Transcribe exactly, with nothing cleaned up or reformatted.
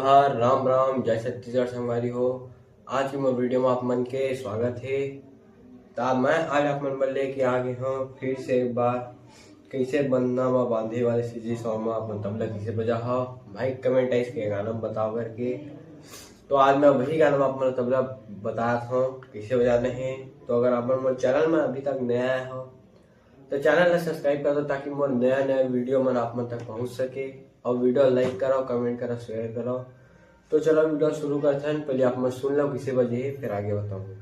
नमस्कार, राम राम, जय छत्तीसगढ़ संगवारी हो। आज के मोर वीडियो में आप मन के स्वागत हे। ता मैं आज आप मन बर लेके आ गए हूँ फिर से एक बार कैसे बंधना में बांधे वाले सीजी सॉन्ग में आप मन तबला कैसे बजा हो। भाई कमेंट आइस के गाना में बताओ करके। तो आज मैं वही गाना में आप मन तबला बतात हूँ कैसे बजाना है। तो अगर आप मन मोर चैनल में अभी तक नया आए हो तो चैनल ला सब्सक्राइब कर दो, ताकि मोर नया नया वीडियो मन आप मन तक पहुंच सके। और वीडियो लाइक करो, कमेंट करो, शेयर करो। तो चलो वीडियो शुरू करते हैं। पहले आप मन सुन लो किसे बजे है, फिर आगे बताऊँ।